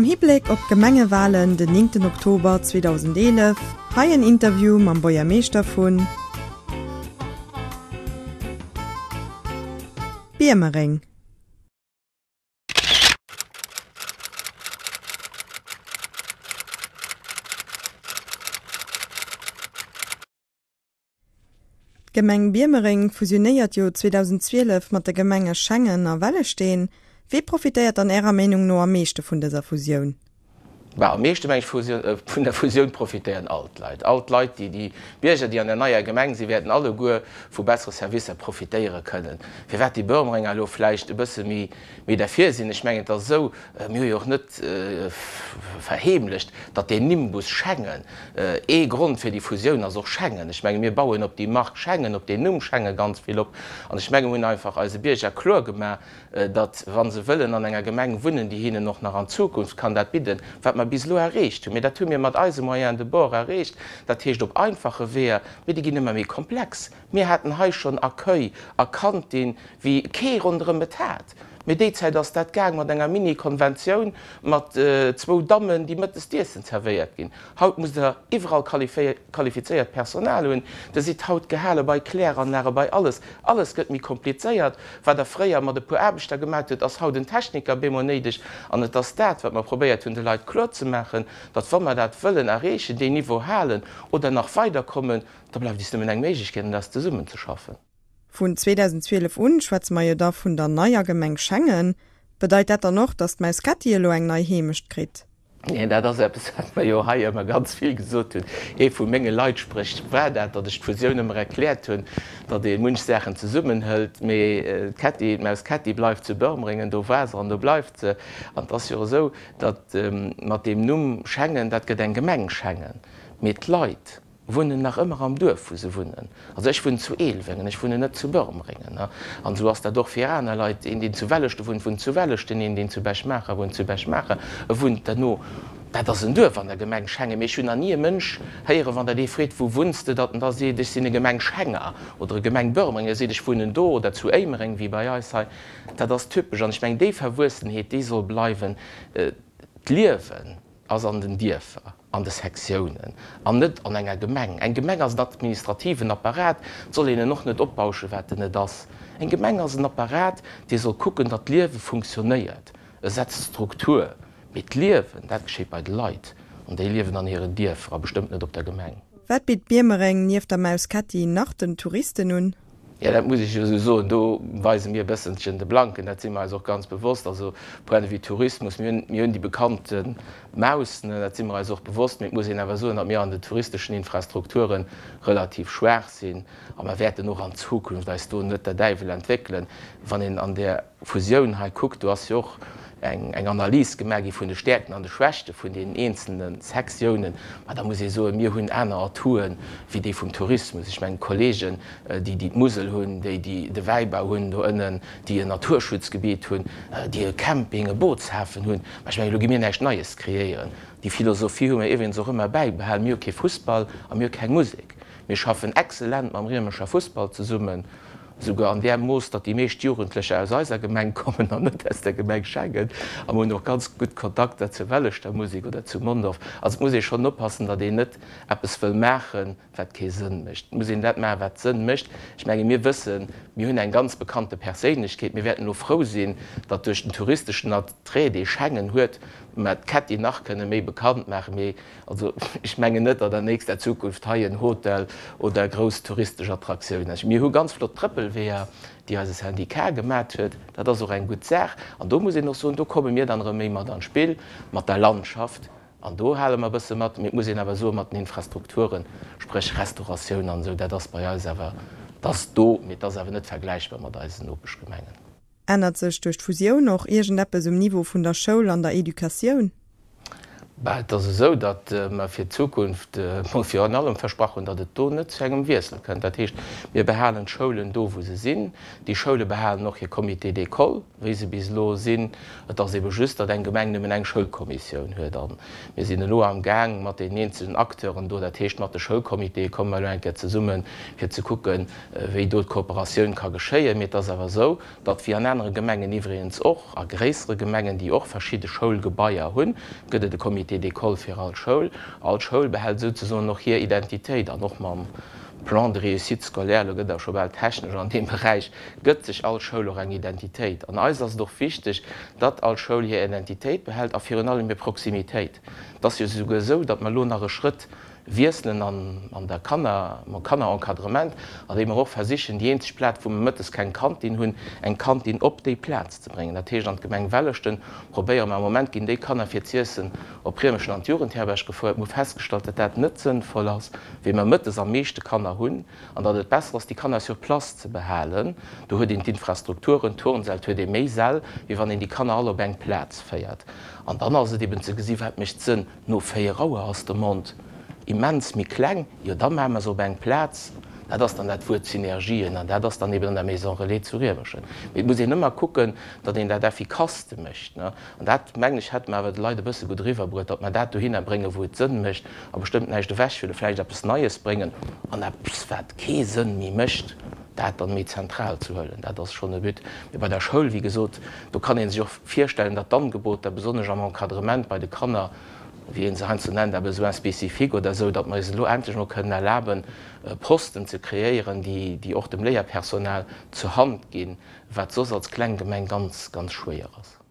Hibléck op d'Gemengewalen den 9 Oktober 2011, hei en Interview mam Buergermeeschter vun Biermereng. D'Gemeng Biermereng fusionéiert jo 2012 mat de Gemenge Schengen a Wellesteen. Wee profitéiert dann Ärer Meenung no am meeschte vun dëser Fusioun? Bah, am meeschte meng ech vun der Fusioun profitéieren all d'Leit. All d'Leit, déi, déi Bierger, déi an der neier Gemeng sinn, wäerten alleguer vu bessere Servicer profitéiere kënnen. Firwat déi Börmerenger elo vläicht e bësse méi, méi derfir sinn, ech mengen, et ass esou, Mir hu jo och net verheemlecht, datt deen Nimbus Schengen, ee Grond fir déi Fusioun ass och Schengen. Ech menge mir bauen op déi Mark Schengen, op deen Numm Schengen ganz vill op. An ech menge mir hunn einfach eise Bierger kloergemaach, datt wa se wëllen an enger Gemeng wunnen, déi hinnen och nach an Zukunft kann dat bidden, wat mer bis elo erreecht hunn. Mee dat hu mir mat eise Moyens de bord erreecht, dat heescht op einfache Weeër, mee déi ginn ëmmer méi komplex. Mir haten hei schonn Accueil a Kantin, wéi kee ronderëm et hat. Mee déi Zäit ass dat gaang mat enger Mini-Konventioun mat zwou Dammen, déi mëttes d'Iessen zerwéiert ginn. Haut musst Der iwwerall qualifizéiert Personal hunn. Der sidd haut gehale bei Kläranlage, bei alles. Alles gëtt méi komplizéiert. Wat Der fréier mat e puer Aarbechter gemat hutt, ass haut en Techniker bemol néideg. An et ass dat, wat mer probéiert hunn, de Leit kloerzemaachen, datt wa mer dat wëllen erreechen, deen Niveau halen oder nach weiderkommen, da bleift eis nëmmen eng Méiglechkeet, an dat ass zesummenzeschaffen. Vun 2012 un schwätze mer jo da vun der neier Gemeng Schengen. Bedeit dat dann och, datt d'Maus Ketti elo eng nei Heemecht kritt? Neen, dat ass eppes, wat mer jo hei ëmmer ganz vill gesot hunn. Ee vu menge Leitspréch war dat, datt ech d'Fusioun ëmmer erkläert hunn, datt ee munch Saachen zesummenhëlt, mee d'Ketti, d'Maus Ketti bleift zu Börmeringen, do war se an do bleift se. An et ass jo esou, datt mat deem Numm Schengen, dat gëtt eng Gemeng Schengen, mee d'Leit, wunnen nach ëmmer am Duerf wou se wunnen. Also ech wunnen zu Eelwengen, ech wunnen net zu Börmeringen. An esou ass dat och fir aner Leit. Een deen zu Welleschte wunnt, wunnt zu Welleschten, een deen zu Bech-Maacher wunnt, zu Bech-Maacher. E wunnt derno, dat ass en Duerf an der Gemeng Schengen. Mee ech hunn nach ni e Mënsch héieren, wann der dee freet, wou wunns de, datt en da seet, ech sinn e Gemeng Schenger oder e Gemeng Börmeringen. E seet, ech wunnen do oder zu Éimereng, wéi bei eis hei. Dat ass typesch. An ech mengen, déi Verwuessenheet, déi soll bleiwen. D'Liewen ass an den Dierfer, an de Sektiounen an net an enger Gemeng. Eng Gemeng ass en administrativen Apparat, et soll een en och net opbauschen, wat en net ass. Eng Gemeng ass en Apparat, dee soll kucken, datt d'Liewe funktionéiert. E setzt Struktur, mee d'Liewen, dat geschéit bei de Leit an déi liewen an hiren Dierfer a bestëmmt net op der Gemeng. Wat bitt Biermereng nieft der Maus Ketti nach den Touristen un? Jo, dat muss ech jo esou soen. Do weise mir e bësselchen de Blanken, dat si mer eis och ganz bewosst. Also point de vue Tourismus, mir hunn, mir hunn déi bekannte Maus, ne, dat si mer eis och bewosst. Mee et muss een awer soen, datt mir an den touristeschen Infrastrukture relativ schwaach sinn a mer wäerten och an Zukunft eis do net der Däiwel entwéckelen. Wann een an där Fusioun hei kuckt, do ass jo och eng Analys gemaach gi vun de Stäerkten an de Schwächte vun deenen eenzelne Sektiounen, ma da muss ee soen, mir hunn aner Atouen wéi déi vum Tourismus. Ech mengen, d'Kollegen, déi déi d'Musel hunn, déi déi de Wäibau hunn do ënnen, déi en Naturschutzgebiet hunn, déi e Camping, e Bootshafen hunn, ma ech mengen, elo gi mir näischt Neies kreéieren. Déi Philosophie hu mir iwwregens och ëmmer bäibehalen, Mir hu kee Fussball a mir hu keng Musek. Mir schaffen exzellent mam Riemerscher Fussball zesummen. Esouguer an där Mooss, datt déi meescht Jugendlecher aus eiser Gemeng kommen an net aus der Gemeng Schengen. A mer hunn och ganz gutt Kontakter zur Welleschter Musek oder zu Mondorf. Also et muss ee schonn oppassen, datt een net eppes wëll maachen, wat kee Sënn mécht. Et muss een dat maachen, wat Sënn mécht. Ech menge mir wëssen, mir hunn eng ganz bekannte Perséinlechkeet. Mir wäerten elo frou sinn, datt duerch den touristeschen Attrait, dee Schengen huet, mer d'Ketti nach kënne méi bekannt maachen. Mee Also ech mengen net, datt an nächster Zukunft hei en Hotel oder grouss touristesch Attraktioun ass. Mir hu ganz flott Trëppelweeër, déi eise Syndicat gemat huet. Dat ass och eng gutt Saach. An do muss een och soen, do komme mir dann erëm méi mat an d'Spill, mat der Landschaft. An do hale mer e bësse mat. Mee et muss een awer soen, mat den Infrastrukturen, spréch Restauratioun an esou, dat ass bei eis awer, dat ass do, mee et ass awer net vergläichbar mat eisen Nopeschgemengen. Ännert sech duerch d'Fusioun och iergendeppes um Niveau vun der Schoul an der Educatioun? Bah, et ass esou, datt mer fir d'Zukunft mol virun allem versprach hunn, datt et do net zu engem Wiessel kënnt. Dat heescht, mir behalen d'Schoulen do, wou se sinn. Déi Schoule behalen och hir Comités d'école, wéi se bis elo sinn. Et ass ebe just, datt eng Gemeng nëmmen eng Schoulkommissioun huet. A mir sinn elo am Gaang, mat deenen eenzelen Acteuren do, dat heescht mat de Schoulcomitéë komme mer elo eng Kéier zesummen, fir ze kucken, wéi do d'Kooperatioun ka geschéien. Mee et ass awer esou, datt, wéi an anere Gemengen iwwregens och, a gréissere Gemengen, déi och verschidde Schoulgebaier hunn, gëtt et e Comité d'école fir all Schoul. All Schoul behält souzesoen och hir Identitéit an och mam Plan de réussite scolaire, elo gëtt et awer scho bal technesch an deem Beräich, gëtt sech all Schoul och eng Identitéit. An eis ass et och wichteg, datt all Schoul hir Identitéit behält a virun allem hir Proximitéit. Et ass jo souguer esou, datt mer elo nach e Schrëtt Wiesselen an der Kanner, mam Kannerencadrement, an deem mer och versichen, déi eenzeg Plaz, wou mer mëttes keng Kantin hunn, eng Kantin op déi Plaz ze bréngen. Dat heescht, an d'Gemeng Welleschten probéiere mer, am Moment ginn déi Kanner fir z'iessen op Riemerschen an d'Jugendherberg gefuer. Mir hu festgestallt, datt dat net sënnvoll ass, wéi mer mëttes am meeschte Kanner hunn, an datt et besser ass, déi Kanner sur place ze behalen. Do huet een d'Infrastrukturen, d'Turnsäll, et huet ee méi Säll, wéi wann een déi Kanner all op eng Plaz féiert. An dann ass et eben ze gesi wat mécht Sënn. No 4 Auer ass de Mond immens méi kleng, jo da maache mer se op eng Plaz, dat ass dann dat Wuert Synergien an dat ass dann eben an der Maison Relais zu Riemerschen. Mee et muss een ëmmer kucken, datt een dat effikasste mécht, ne. An dat, mengen ech, hätte mer awer de Leit e bësse gutt eriwwerbruet, datt mer dat dohinner bréngen, wou et Sënn mécht a bestëmmt näischt ewechhuelen, vläicht eppes Neies bréngen an eppes, wat kee Sënn méi mécht, dat dann méi zentral ze huelen. Dat ass schonn e But. Mee bei der Schoul, wéi gesot, do kann ee sech och virstellen, datt d'Angeboter, besonnesch am Encadrement bei de Kanner, wéi ee se heiansdo nennt, à besoins spécifiques oder esou, datt mer eis elo endlech emol kënnen erlaben, Posten ze kreéieren, déi och dem Léierpersonal zur Hand ginn, wat soss als kleng Gemeng ganz, ganz schwéier ass.